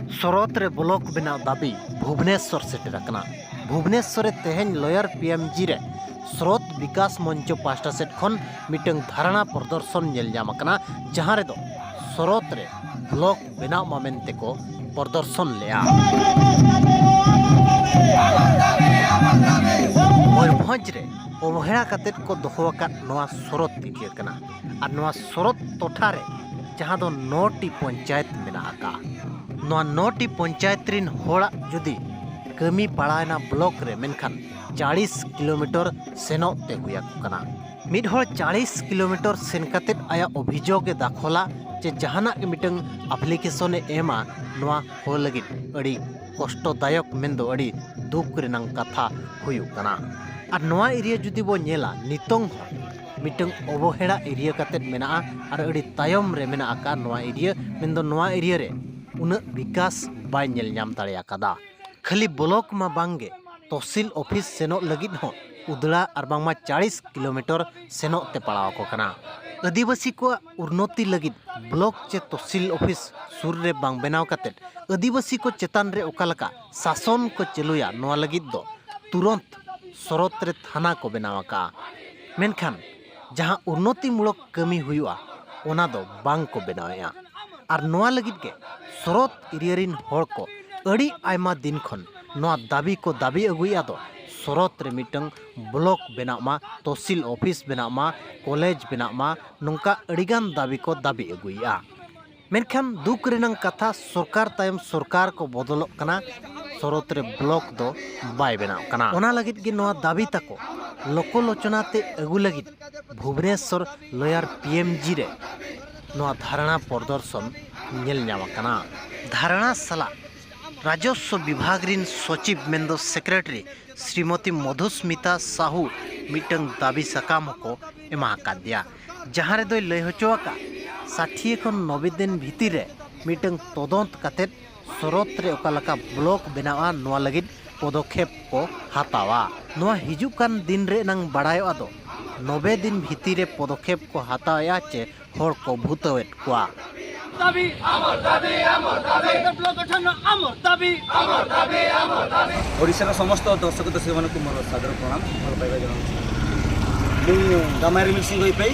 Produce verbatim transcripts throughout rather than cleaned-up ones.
ᱥᱚᱨᱚᱛ ᱨᱮ ᱵᱞᱚᱠ ᱵᱮᱱᱟᱣ ᱫᱟᱹᱵᱤ ᱵᱷᱩᱵᱽᱱᱮᱥᱚᱨ ᱥᱮᱴᱮᱨ ᱟᱠᱟᱱᱟ᱾ ᱵᱷᱩᱵᱽᱱᱮᱥᱚᱨ ᱨᱮ ᱛᱮᱦᱮᱧ ᱞᱚᱭᱟᱨ ᱯᱤ ᱮᱢ ᱡᱤ ᱨᱮ ᱥᱨᱳᱛ ᱵᱤᱠᱟᱥ ᱢᱚᱧᱪᱚ ᱯᱟᱦᱴᱟ ᱥᱮᱫ ᱠᱷᱚᱱ ᱢᱤᱫᱴᱟᱝ ᱫᱷᱟᱨᱱᱟ ᱯᱨᱚᱫᱚᱨᱥᱚᱱ ᱧᱮᱞ ᱧᱟᱢ ᱟᱠᱟᱱᱟ, ᱡᱟᱦᱟᱸ ᱨᱮᱫᱚ ᱥᱨᱳᱛ ᱨᱮ ᱵᱞᱚᱠ ᱵᱮᱱᱟᱣ ᱢᱟ ᱢᱮᱱᱛᱮ ᱠᱚ ᱯᱨᱚᱫᱚᱨᱥᱚᱱ ᱞᱮᱫᱼᱟ᱾ ᱢᱚᱭᱩᱨᱵᱷᱚᱸᱡᱽ ᱨᱮ ᱚᱵᱚᱦᱮᱲᱟ ᱠᱟᱛᱮᱫ ᱠᱚ ᱫᱚᱦᱚ ᱟᱠᱟᱫ ᱱᱚᱣᱟ ᱥᱨᱳᱛ ᱤᱫᱤ ᱟᱠᱟᱱᱟ᱾ ᱟᱨ ᱱᱚᱣᱟ ᱥᱨᱳᱛ ᱴᱚᱴᱷᱟ ᱨᱮ ᱡᱟᱦᱟᱸ ᱫᱚ ᱱᱚ ᱴᱤ ᱯᱚᱧᱪᱟᱭᱮᱛ ᱢᱮᱱᱟᱜ ᱟᱠᱟᱫᱼᱟ, ᱱᱚᱣᱟ ᱱᱚ ᱴᱤ ᱯᱚᱧᱪᱟᱭᱮᱛ ᱨᱤᱱ ᱦᱚᱲᱟᱜ ᱡᱩᱫᱤ ᱠᱟᱹᱢᱤ ᱯᱟᱲᱟᱣᱮᱱᱟ ᱵᱞᱚᱠ ᱨᱮ, ᱢᱮᱱᱠᱷᱟᱱ ᱪᱟᱞᱤᱥ ᱠᱤᱞᱳᱢᱤᱴᱟᱨ ᱥᱮᱱᱚᱜ ᱛᱮ ᱦᱩᱭ ᱟᱠᱚ ᱠᱟᱱᱟ᱾ ᱢᱤᱫ ᱦᱚᱲ ᱪᱟᱞᱤᱥ ᱠᱤᱞᱳᱢᱤᱴᱟᱨ ᱥᱮᱱ ᱠᱟᱛᱮᱫ ᱟᱭᱟᱜ ᱚᱵᱷᱤᱡᱳᱜᱽ ᱮ ᱫᱟᱠᱷᱚᱞᱟ ᱪᱮ ᱡᱟᱦᱟᱱᱟᱜ ᱜᱮ ᱢᱤᱫᱴᱟᱝ ᱟᱯᱞᱤᱠᱮᱥᱚᱱ ᱮ ᱮᱢᱟ, ᱱᱚᱣᱟ ᱦᱚᱲ ᱞᱟᱹᱜᱤᱫ ᱟᱹᱰᱤ ᱠᱚᱥᱴᱚᱫᱟᱭᱚᱠ ᱢᱮᱱᱫᱚ ᱟᱹᱰᱤ ᱫᱩᱠ ᱨᱮᱱᱟᱝ ᱠᱟᱛᱷᱟ ᱦᱩᱭᱩᱜ ᱠᱟᱱᱟ᱾ ᱟᱨ ᱱᱚᱣᱟ ᱮᱨᱤᱭᱟ ᱡᱩᱫᱤ ᱵᱚ ᱧᱮᱞᱟ, ᱱᱤᱛᱚᱝ ᱦᱚᱸ ᱢᱤᱫᱴᱟᱝ ᱚᱵᱚᱦᱮᱲᱟ ᱮᱨᱤᱭᱟ ᱠᱟᱛᱮᱫ ᱢᱮᱱᱟᱜᱼᱟ ᱟᱨ ᱟᱹᱰᱤ ᱛᱟᱭᱚᱢ ᱨᱮ ᱢᱮᱱᱟᱜ ᱟᱠᱟᱫ ᱱᱚᱣᱟ ᱮᱨᱤᱭᱟ, ᱢᱮᱱᱫᱚ ᱱᱚᱣᱟ ᱮᱨᱤᱭᱟ ᱨᱮ ᱩᱱᱟᱹᱜ ᱵᱤᱠᱟᱥ ᱵᱟᱭ ᱧᱮᱞ ᱧᱟᱢ ᱫᱟᱲᱮ ᱟᱠᱟᱫᱟ᱾ ᱠᱷᱟᱹᱞᱤ ᱵᱞᱚᱠ ᱢᱟ ᱵᱟᱝᱜᱮ, ᱛᱚᱦᱥᱤᱞ ᱚᱯᱷᱤᱥ ᱥᱮᱱᱚᱜ ᱞᱟᱹᱜᱤᱫ ᱦᱚᱸ ᱩᱫᱽᱲᱟ ᱟᱨ ᱵᱟᱝᱢᱟ ᱪᱟᱞᱤᱥ ᱠᱤᱞᱳᱢᱤᱴᱟᱨ ᱥᱮᱱᱚᱜ ᱛᱮ ᱯᱟᱲᱟᱣ ᱟᱠᱚ ᱠᱟᱱᱟ᱾ ᱟᱹᱫᱤᱵᱟᱹᱥᱤ ᱠᱚᱣᱟᱜ ᱩᱱᱱᱚᱛᱤ ᱞᱟᱹᱜᱤᱫ ᱵᱞᱚᱠ ᱪᱮ ᱛᱚᱦᱥᱤᱞ ᱚᱯᱷᱤᱥ ᱥᱩᱨ ᱨᱮ ᱵᱟᱝ ᱵᱮᱱᱟᱣ ᱠᱟᱛᱮᱫ ᱟᱹᱫᱤᱵᱟᱹᱥᱤ ᱠᱚ ᱪᱮᱛᱟᱱ ᱨᱮ ᱚᱠᱟ ᱞᱮᱠᱟ ᱥᱟᱥᱚᱱ ᱠᱚ ᱪᱟᱹᱞᱩᱭᱟ, ᱱᱚᱣᱟ ᱞᱟᱹᱜᱤᱫ ᱫᱚ ᱛᱩᱨᱚᱱᱛ ᱥᱚᱨᱚᱛ ᱨᱮ ᱛᱷᱟᱱᱟ ᱠᱚ ᱵᱮᱱᱟᱣ ᱟᱠᱟᱫᱼᱟ᱾ ᱢᱮᱱᱠᱷᱟᱱ ᱡᱟᱦᱟᱸ ᱩᱱᱱᱚᱛᱤᱢᱩᱞᱚᱠ ᱠᱟᱹᱢᱤ ᱦᱩᱭᱩᱜᱼᱟ, ᱚᱱᱟ ᱫᱚ ᱵᱟᱝ ᱠᱚ ᱵᱮᱱᱟᱣᱮᱫᱼᱟ᱾ ᱟᱨ ᱱᱚᱣᱟ ᱞᱟᱹᱜᱤᱫ ᱜᱮ ᱥᱚᱨᱚᱛ ᱮᱨᱤᱭᱟ ᱨᱤᱱ ᱦᱚᱲ ᱠᱚ ᱟᱹᱰᱤ ᱟᱭᱢᱟ ᱫᱤᱱ ᱠᱷᱚᱱ ᱱᱚᱣᱟ ᱫᱟᱹᱵᱤ ᱠᱚ ᱫᱟᱹᱵᱤ ᱟᱹᱜᱩᱭᱮᱫᱼᱟ ᱫᱚ, ᱥᱚᱨᱚᱛ ᱨᱮ ᱢᱤᱫᱴᱟᱝ ᱵᱞᱚᱠ ᱵᱮᱱᱟᱜ ᱢᱟ, ᱛᱚᱦᱥᱤᱞ ᱚᱯᱷᱤᱥ ᱵᱮᱱᱟᱜ ᱢᱟ, ᱠᱚᱞᱮᱡᱽ ᱵᱮᱱᱟᱜ ᱢᱟ, ᱱᱚᱝᱠᱟ ᱟᱹᱰᱤᱜᱟᱱ ᱫᱟᱹᱵᱤ ᱠᱚ ᱫᱟᱹᱵᱤ ᱟᱹᱜᱩᱭᱮᱫᱼᱟ᱾ ᱢᱮᱱᱠᱷᱟᱱ ᱫᱩᱠ ᱨᱮᱱᱟᱝ ᱠᱟᱛᱷᱟ, ᱥᱚᱨᱠᱟᱨ ᱛᱟᱭᱚᱢ ᱥᱚᱨᱠᱟᱨ ᱠᱚ ᱵᱚᱫᱚᱞᱚᱜ ᱠᱟᱱᱟ, ᱥᱚᱨᱚᱛ ᱨᱮ ᱵᱞᱚᱠ ᱫᱚ ᱵᱟᱭ ᱵᱮᱱᱟᱜ ᱠᱟᱱᱟ᱾ ᱚᱱᱟ ᱞᱟᱹᱜᱤᱫ ᱜᱮ ᱱᱚᱣᱟ ᱫᱟᱹᱵᱤ ᱛᱟᱠᱚ ᱞᱳᱠᱚᱞᱳᱪᱚᱱᱟ ᱛᱮ ᱟᱹᱜᱩ ᱞᱟᱹᱜᱤᱫ ᱵᱷᱩᱵᱽᱱᱮᱥᱚᱨ ᱞᱚᱭᱟᱨ ᱯᱤ ᱮᱢ ᱡᱤ ᱨᱮ ᱱᱚᱣᱟ ᱫᱷᱟᱨᱱᱟ ᱯᱨᱚᱫᱚᱨᱥᱚᱱ ᱧᱮᱞ ᱧᱟᱢ ᱟᱠᱟᱱᱟ᱾ ᱫᱷᱟᱨᱱᱟ ᱥᱟᱞᱟᱜ ᱨᱟᱡᱚᱥᱣᱚ ᱵᱤᱵᱷᱟᱜᱽ ᱨᱤᱱ ᱥᱚᱪᱤᱵᱽ ᱢᱮᱱᱫᱚ ᱥᱮᱠᱨᱮᱴᱟᱨᱤ ᱥᱨᱤᱢᱚᱛᱤ ᱢᱚᱫᱷᱩᱥᱢᱤᱛᱟ ᱥᱟᱦᱩ ᱢᱤᱫᱴᱟᱝ ᱫᱟᱹᱵᱤ ᱥᱟᱠᱟᱢ ᱦᱚᱸᱠᱚ ᱮᱢᱟ ᱟᱠᱟᱫᱮᱭᱟ, ᱡᱟᱦᱟᱸ ᱨᱮᱫᱚᱭ ᱞᱟᱹᱭ ᱦᱚᱪᱚ ᱟᱠᱟᱫ ᱥᱟᱴᱷᱤᱭᱟᱹ ᱠᱷᱚᱱ ᱱᱚᱵᱵᱳᱭ ᱫᱤᱱ ᱵᱷᱤᱛᱤᱨ ᱨᱮ ᱢᱤᱫᱴᱟᱝ ᱛᱚᱫᱚᱱᱛ ᱠᱟᱛᱮᱫ ᱥᱚᱨᱚᱛ ᱨᱮ ᱚᱠᱟ ᱞᱮᱠᱟ ᱵᱞᱚᱠ ᱵᱮᱱᱟᱣᱼᱟ, ᱱᱚᱣᱟ ᱞᱟᱹᱜᱤᱫ ᱯᱚᱫᱚᱠᱷᱮᱯ ᱠᱚ ᱦᱟᱛᱟᱣᱟ᱾ ᱱᱚᱣᱟ ᱦᱤᱡᱩᱜ ᱠᱟᱱ ᱫᱤᱱ ᱨᱮ ᱮᱱᱟᱝ ᱵᱟᱲᱟᱭᱚᱜᱼᱟ ᱫᱚ ᱱᱚᱵᱵᱳᱭ ᱫᱤᱱ ᱵᱷᱤᱛᱤᱨ ᱨᱮ ᱯᱚᱫᱚᱠᱷᱮᱯ ᱠᱚ ᱦᱟᱛᱟᱣᱮᱫᱼᱟ ᱪᱮ ᱦᱚᱲ ᱠᱚ ᱵᱷᱩᱛᱟᱹᱣᱮᱫ ᱠᱚᱣᱟ᱾ দাবি, আমার দাবি, আমার দাবি। ব্লক গঠন আমার দাবি, আমার দাবি, আমার দাবি। ଓଡ଼ିଶାର ସମସ୍ତ ଦର୍ଶକ ଦର୍ଶକମାନଙ୍କୁ ମୋର ସାଦର ପ୍ରଣାମ, ଭଲ ପାଇବା ଜଣାଉଛି। ମୁଁ ଗାମା ରିମିଲ ସିଂହ ଏଇପାଇ,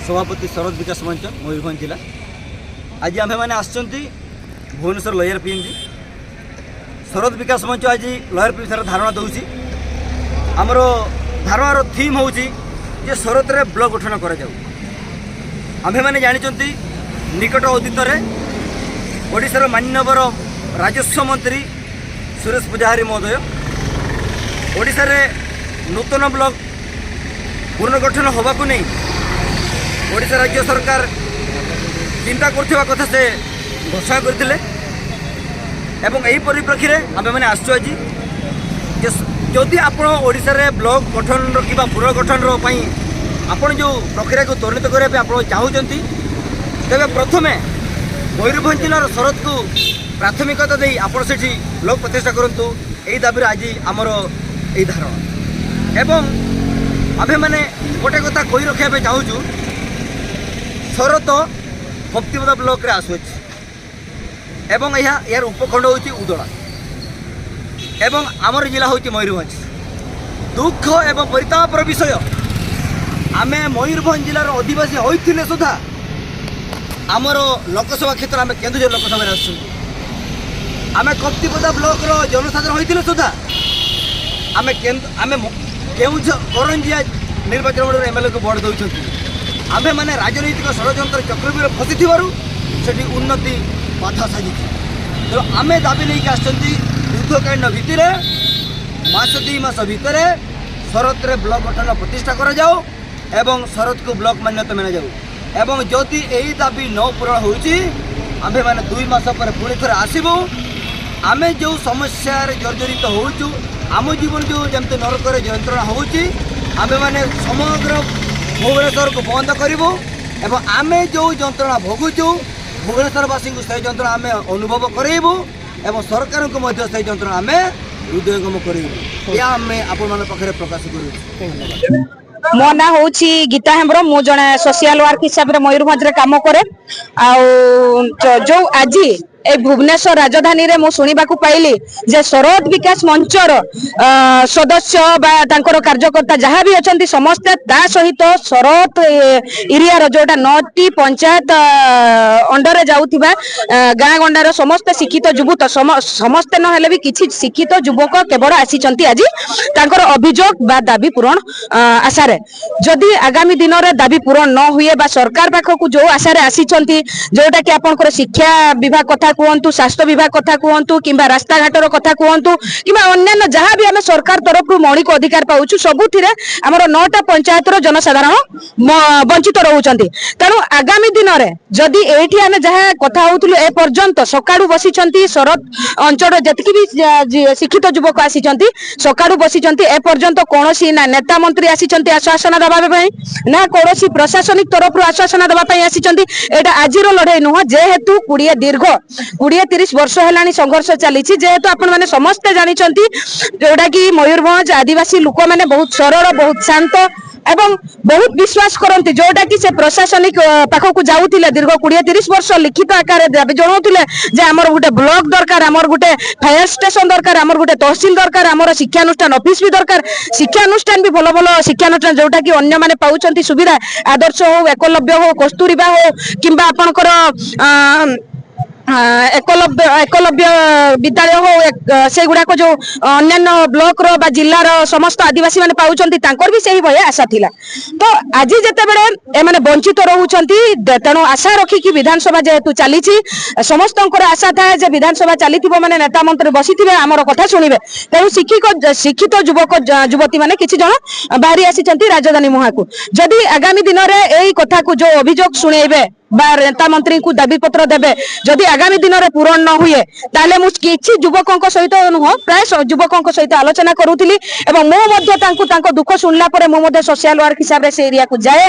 ସଭାପତି ଶରଦ ବିକାଶ ମଞ୍ଚ, ମୟୂରଭଞ୍ଜ ଜିଲ୍ଲା। ଆଜି ଆମ୍ଭେମାନେ ଆସିଛନ୍ତି ଭୁବନେଶ୍ୱର ଲୟାର ପିଏନ୍ଜି। ଶରଦ ବିକାଶ ମଞ୍ଚ ଆଜି ଲୟାର ପିଏନ୍ଜି ଧାରଣା ଦେଉଛି। ଆମର ଧାରଣାର ଥିମ୍ ହେଉଛି ଯେ ଶରତରେ ବ୍ଲକ ଗଠନ କରାଯାଉ। ଆମ୍ଭେମାନେ ଜାଣିଛନ୍ତି, ନିକଟ ଅତୀତରେ ଓଡ଼ିଶାର ମାନ୍ୟବର ରାଜସ୍ୱ ମନ୍ତ୍ରୀ ସୁରେଶ ପୂଜାହାରୀ ମହୋଦୟ ଓଡ଼ିଶାରେ ନୂତନ ବ୍ଲକ ପୁନର୍ଗଠନ ହେବାକୁ ନେଇ ଓଡ଼ିଶା ରାଜ୍ୟ ସରକାର ଚିନ୍ତା କରୁଥିବା କଥା ସେ ଘୋଷଣା କରିଥିଲେ। ଏବଂ ଏହି ପରିପ୍ରେକ୍ଷୀରେ ଆମ୍ଭେମାନେ ଆସିଛୁ ଆଜି ଯେ ସ- ଯଦି ଆପଣ ଓଡ଼ିଶାରେ ବ୍ଲକ ଗଠନର କିମ୍ବା ପୁନର୍ଗଠନର ପାଇଁ ଆପଣ ଯେଉଁ ପ୍ରକ୍ରିୟାକୁ ତ୍ୱରାନ୍ୱିତ କରିବା ପାଇଁ ଆପଣ ଚାହୁଁଛନ୍ତି, ତେବେ ପ୍ରଥମେ ମୟୂରଭଞ୍ଜ ଜିଲ୍ଲାର ଶରତକୁ ପ୍ରାଥମିକତା ଦେଇ ଆପଣ ସେଠି ବ୍ଲକ ପ୍ରତିଷ୍ଠା କରନ୍ତୁ। ଏହି ଦାବିରେ ଆଜି ଆମର ଏହି ଧାରଣା। ଏବଂ ଆମ୍ଭେମାନେ ଗୋଟେ କଥା କହି ରଖିବା ପାଇଁ ଚାହୁଁଛୁ, ଶରତ ଭକ୍ତିପଦା ବ୍ଲକରେ ଆସୁଅଛି ଏବଂ ଏହା, ଏହାର ଉପଖଣ୍ଡ ହେଉଛି ଉଦଳା ଏବଂ ଆମର ଜିଲ୍ଲା ହେଉଛି ମୟୂରଭଞ୍ଜ। ଦୁଃଖ ଏବଂ ପରିତାପର ବିଷୟ, ଆମେ ମୟୂରଭଞ୍ଜ ଜିଲ୍ଲାର ଅଧିବାସୀ ହୋଇଥିଲେ ସୁଦ୍ଧା ଆମର ଲୋକସଭା କ୍ଷେତ୍ର, ଆମେ କେନ୍ଦୁଝର ଲୋକସଭାରେ ଆସୁଛୁ। ଆମେ କପ୍ତିପଦା ବ୍ଲକର ଜନସାଧାରଣ ହୋଇଥିଲେ ସୁଦ୍ଧା ଆମେ କେନ୍ଦୁ- ଆମେ ମ- କେଉଁଝର କରଞ୍ଜିଆ ନିର୍ବାଚନ ମଣ୍ଡଳୀର ଏମ୍ଏଲ୍ଏକୁ ଭୋଟ ଦେଉଛନ୍ତି। ଆମ୍ଭେମାନେ ରାଜନୈତିକ ଷଡ଼ଯନ୍ତ୍ର ଚକ୍ରବ୍ୟୁହରେ ଫସିଥିବାରୁ ସେଠି ଉନ୍ନତି ବାଧା ସାଜିଛି। ତେଣୁ ଆମେ ଦାବି ନେଇକି ଆସିଛନ୍ତି, ଯୁଦ୍ଧକାଳୀନ ଭିତ୍ତିରେ ମାସ ଦୁଇ ମାସ ଭିତରେ ଶରତରେ ବ୍ଲକ ଗଠନ ପ୍ରତିଷ୍ଠା କରାଯାଉ ଏବଂ ଶରତକୁ ବ୍ଲକ ମାନ୍ୟତା ମିଳାଯାଉ। ଏବଂ ଯଦି ଏହି ଦାବି ନ ପୂରଣ ହେଉଛି, ଆମ୍ଭେମାନେ ଦୁଇ ମାସ ପରେ ପୁଣି ଥରେ ଆସିବୁ। ଆମେ ଯେଉଁ ସମସ୍ୟାରେ ଜର୍ଜରିତ ହେଉଛୁ, ଆମ ଜୀବନ ଯେଉଁ ଯେମିତି ନରକରେ ଯନ୍ତ୍ରଣା ହେଉଛି, ଆମ୍ଭେମାନେ ସମଗ୍ର ଭୁବନେଶ୍ୱରକୁ ବନ୍ଦ କରିବୁ ଏବଂ ଆମେ ଯେଉଁ ଯନ୍ତ୍ରଣା ଭୋଗୁଛୁ, ଭୁବନେଶ୍ୱରବାସୀଙ୍କୁ ସେ ଯନ୍ତ୍ରଣା ଆମେ ଅନୁଭବ କରାଇବୁ ଏବଂ ସରକାରଙ୍କୁ ମଧ୍ୟ ସେ ଯନ୍ତ୍ରଣା ଆମେ ହୃଦୟଙ୍ଗମ କରାଇବୁ। ଏହା ଆମେ ଆପଣମାନଙ୍କ ପାଖରେ ପ୍ରକାଶ କରୁଛୁ। ମୋ ନାଁ ହଉଛି ଗୀତା ହେମ୍ବ୍ରମ। ମୁଁ ଜଣେ ସୋସିଆଲ ୱାର୍କ ହିସାବରେ ମୟୂରଭଞ୍ଜରେ କାମ କରେ। ଆଉ ଯ- ଯୋଉ ଆଜି ଏଇ ଭୁବନେଶ୍ୱର ରାଜଧାନୀରେ ମୁଁ ଶୁଣିବାକୁ ପାଇଲି ଯେ ଶରତ ବିକାଶ ମଞ୍ଚର ଅ, ସଦସ୍ୟ ବା ତାଙ୍କର କାର୍ଯ୍ୟକର୍ତ୍ତା ଯାହା ବି ଅଛନ୍ତି, ସମସ୍ତେ ତା ସହିତ ଶରତ ଏ, ଏରିଆର ଯୋଉଟା ନଅଟି ପଞ୍ଚାୟତ ଅ, ଅଣ୍ଡରରେ ଯାଉଥିବା ଅ, ଗାଁ ଗଣ୍ଡାର ସମସ୍ତେ ଶିକ୍ଷିତ ଯୁବକ ସମ- ସମସ୍ତେ ନହେଲେ ବି କିଛି ଶିକ୍ଷିତ ଯୁବକ କେବଳ ଆସିଛନ୍ତି ଆଜି ତାଙ୍କର ଅଭିଯୋଗ ବା ଦାବି ପୂରଣ ଅ, ଆଶାରେ। ଯଦି ଆଗାମୀ ଦିନରେ ଦାବି ପୂରଣ ନ ହୁଏ ବା ସରକାର ପାଖକୁ ଯୋଉ ଆଶାରେ ଆସିଛନ୍ତି, ଯୋଉଟା କି ଆପଣଙ୍କର ଶିକ୍ଷା ବିଭାଗ କଥା କୁହନ୍ତୁ, ସ୍ୱାସ୍ଥ୍ୟ ବିଭାଗ କଥା କୁହନ୍ତୁ କିମ୍ବା ରାସ୍ତାଘାଟର କଥା କୁହନ୍ତୁ କିମ୍ବା ଅନ୍ୟାନ୍ୟ ଯାହା ବି ଆମେ ସରକାର ତରଫରୁ ମୌଳିକ ଅଧିକାର ପାଉଛୁ, ସବୁଥିରେ ଆମର ନଅଟା ପଞ୍ଚାୟତର ଜନସାଧାରଣ ମ- ବଞ୍ଚିତ ରହୁଛନ୍ତି। ତେଣୁ ଆଗାମୀ ଦିନରେ ଯଦି ଏଇଠି ଆମେ ଯାହା କଥା ହଉଥିଲୁ, ଏ ପର୍ଯ୍ୟନ୍ତ ସକାଳୁ ବସିଛନ୍ତି ଶରତ ଅଞ୍ଚଳର ଯେତିକି ବି ଆ, ଜି- ଶିକ୍ଷିତ ଯୁବକ ଆସିଛନ୍ତି, ସକାଳୁ ବସିଛନ୍ତି, ଏ ପର୍ଯ୍ୟନ୍ତ କୌଣସି ନା ନେତା ମନ୍ତ୍ରୀ ଆସିଛନ୍ତି ଆଶ୍ୱାସନା ଦେବା ପାଇଁ, ନା କୌଣସି ପ୍ରଶାସନିକ ତରଫରୁ ଆଶ୍ୱାସନା ଦେବା ପାଇଁ ଆସିଛନ୍ତି। ଏଇଟା ଆଜିର ଲଢ଼େଇ ନୁହଁ, ଯେହେତୁ କୋଡ଼ିଏ ଦୀର୍ଘ କୋଡ଼ିଏ ତିରିଶ ବର୍ଷ ହେଲାଣି ସଂଘର୍ଷ ଚାଲିଛି। ଯେହେତୁ ଆପଣମାନେ ସମସ୍ତେ ଜାଣିଛନ୍ତି, ଯୋଉଟା କି ମୟୂରଭଞ୍ଜ ଆଦିବାସୀ ଲୋକମାନେ ବହୁତ ସରଳ, ବହୁତ ଶାନ୍ତ ଏବଂ ବହୁତ ବିଶ୍ୱାସ କରନ୍ତି, ଯୋଉଟା କି ସେ ପ୍ରଶାସନିକ ଅ, ପାଖକୁ ଯାଉଥିଲେ ଦୀର୍ଘ କୋଡ଼ିଏ ତିରିଶ ବର୍ଷ, ଲିଖିତ ଆକାରରେ ଦାବି ଜଣାଉଥିଲେ ଯେ ଆମର ଗୋଟେ ବ୍ଲକ ଦରକାର, ଆମର ଗୋଟେ ଫାୟାର ଷ୍ଟେସନ ଦରକାର, ଆମର ଗୋଟେ ତହସିଲ ଦରକାର, ଆମର ଶିକ୍ଷାନୁଷ୍ଠାନ ଅଫିସ ବି ଦରକାର। ଶିକ୍ଷାନୁଷ୍ଠାନ ବି ଭଲ ଭଲ ଶିକ୍ଷାନୁଷ୍ଠାନ, ଯୋଉଟା କି ଅନ୍ୟମାନେ ପାଉଛନ୍ତି ସୁବିଧା, ଆଦର୍ଶ ହଉ, ଏକଲବ୍ୟ ହଉ, କସ୍ତୁରିବା ହଉ କିମ୍ବା ଆପଣଙ୍କର ଅ, ଅ, ଏକଲବ୍ୟ ଏକଲବ୍ୟ ବିଦ୍ୟାଳୟ ହଉ, ଏକ- ସେଗୁଡାକ ଯୋଉ ଅ, ଅନ୍ୟାନ୍ୟ ବ୍ଲକର ବା ଜିଲ୍ଲାର ସମସ୍ତ ଆଦିବାସୀ ମାନେ ପାଉଛନ୍ତି, ତାଙ୍କର ବି ସେହିଭଳିଆ ଆଶା ଥିଲା। ତ ଆଜି ଯେତେବେଳେ ଏମାନେ ବଞ୍ଚିତ ରହୁଛନ୍ତି, ଦେ- ତେଣୁ ଆଶା ରଖିକି ବିଧାନସଭା ଯେହେତୁ ଚାଲିଛି, ସମସ୍ତଙ୍କର ଆଶା ଥାଏ ଯେ ବିଧାନସଭା ଚାଲିଥିବ ମାନେ ନେତା ମନ୍ତ୍ରୀ ବସିଥିବେ, ଆମର କଥା ଶୁଣିବେ। ତେଣୁ ଶିକ୍ଷିକ ଶିକ୍ଷିତ ଯୁବକ ଯ- ଯୁବତୀ ମାନେ କିଛି ଜଣ ବାହାରି ଆସିଛନ୍ତି ରାଜଧାନୀ ମୁହାଁକୁ। ଯଦି ଆଗାମୀ ଦିନରେ ଏଇ କଥାକୁ ଯୋଉ ଅଭିଯୋଗ ଶୁଣେଇବେ ବା ନେତା ମନ୍ତ୍ରୀଙ୍କୁ ଦାବିପତ୍ର ଦେବେ, ଯଦି ଆଗାମୀ ଦିନରେ ପୂରଣ ନ ହୁଏ, ତାହେଲେ ମୁଁ କିଛି ଯୁବକଙ୍କ ସହିତ ନୁହଁ, ପ୍ରାୟ ସ- ଯୁବକଙ୍କ ସହିତ ଆଲୋଚନା କରୁଥିଲି ଏବଂ ମୁଁ ମଧ୍ୟ ତାଙ୍କୁ, ତାଙ୍କ ଦୁଃଖ ଶୁଣିଲା ପରେ ମୁଁ ମଧ୍ୟ ସୋସିଆଲ ୱାର୍କ ହିସାବରେ ସେ ଏରିଆକୁ ଯାଏ,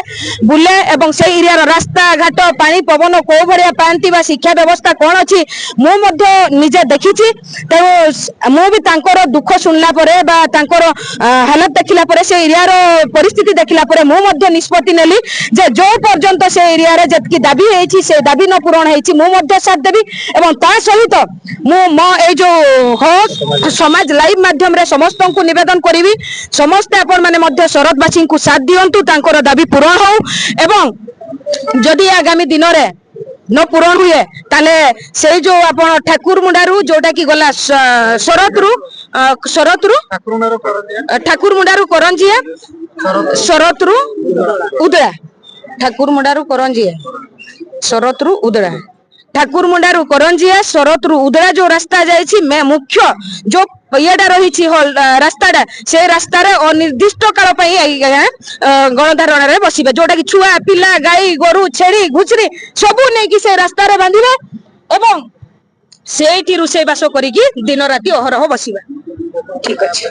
ବୁଲେ ଏବଂ ସେ ଏରିଆର ରାସ୍ତା ଘାଟ, ପାଣି ପବନ କୋଉ ଭଳିଆ ପାଆନ୍ତି ବା ଶିକ୍ଷା ବ୍ୟବସ୍ଥା କ'ଣ ଅଛି, ମୁଁ ମଧ୍ୟ ନିଜେ ଦେଖିଛି। ତେଣୁ ସ- ମୁଁ ବି ତାଙ୍କର ଦୁଃଖ ଶୁଣିଲା ପରେ ବା ତାଙ୍କର ଅ, ହାଲତ ଦେଖିଲା ପରେ, ସେ ଏରିଆର ପରିସ୍ଥିତି ଦେଖିଲା ପରେ ମୁଁ ମଧ୍ୟ ନିଷ୍ପତ୍ତି ନେଲି ଯେ ଯୋଉ ପର୍ଯ୍ୟନ୍ତ ସେ ଏରିଆରେ ଯେତିକି ଦାବି ହେଇଛି, ସେ ଦାବି ନ ପୂରଣ ହେଇଛି, ମୁଁ ମଧ୍ୟ ସାଥ ଦେବି। ଏବଂ ତା ସହିତ ମୁଁ ମୋ ଏଇ ଯୋଉ ହ ସମାଜ ଲାଇଭ ମାଧ୍ୟମରେ ସମସ୍ତଙ୍କୁ ନିବେଦନ କରିବି, ସମସ୍ତେ ଆପଣମାନେ ମଧ୍ୟ ଶରତବାସୀଙ୍କୁ ସାଥ ଦିଅନ୍ତୁ, ତାଙ୍କର ଦାବି ପୂରଣ ହଉ। ଏବଂ ଯଦି ଆଗାମୀ ଦିନରେ ନ ପୂରଣ ହୁଏ, ତାହେଲେ ସେଇ ଯୋଉ ଆପଣ ଠାକୁର ମୁଣ୍ଡାରୁ, ଯୋଉଟା କି ଗଲା ସ- ଶରତରୁ, ଅ, ଶରତରୁ, ଅ, ଠାକୁର ମୁଣ୍ଡାରୁ କରଞ୍ଜିଆ, ଶରତରୁ ଉଦଳା, ଠାକୁର ମୁଣ୍ଡାରୁ କରଞ୍ଜିଆ, ଶରତରୁ ଉଦଳା, ଠାକୁର ମୁଣ୍ଡାରୁ କରଞ୍ଜିଆ, ଶରତରୁ ଉଦଳା ଯୋଉ ରାସ୍ତା ଯାଇଛି, ମେ- ମୁଖ୍ୟ ଯୋଉ ଇଏଟା ରହିଛି, ହଲ୍ ଆ, ରାସ୍ତାଟା, ସେ ରାସ୍ତାରେ ଅନିର୍ଦ୍ଦିଷ୍ଟ କାଳ ପାଇଁ, ଆଜ୍ଞା, ଅ, ଗଣଧାରଣାରେ ବସିବେ, ଯୋଉଟା କି ଛୁଆ, ପିଲା, ଗାଈ, ଗୋରୁ, ଛେଳି, ଘୁଷୁରି ସବୁ ନେଇକି ସେ ରାସ୍ତାରେ ବାନ୍ଧିବେ ଏବଂ ସେଇଠି ରୋଷେଇବାସ କରିକି ଦିନ ରାତି ଅହରହ ବସିବା। ଠିକ ଅଛି।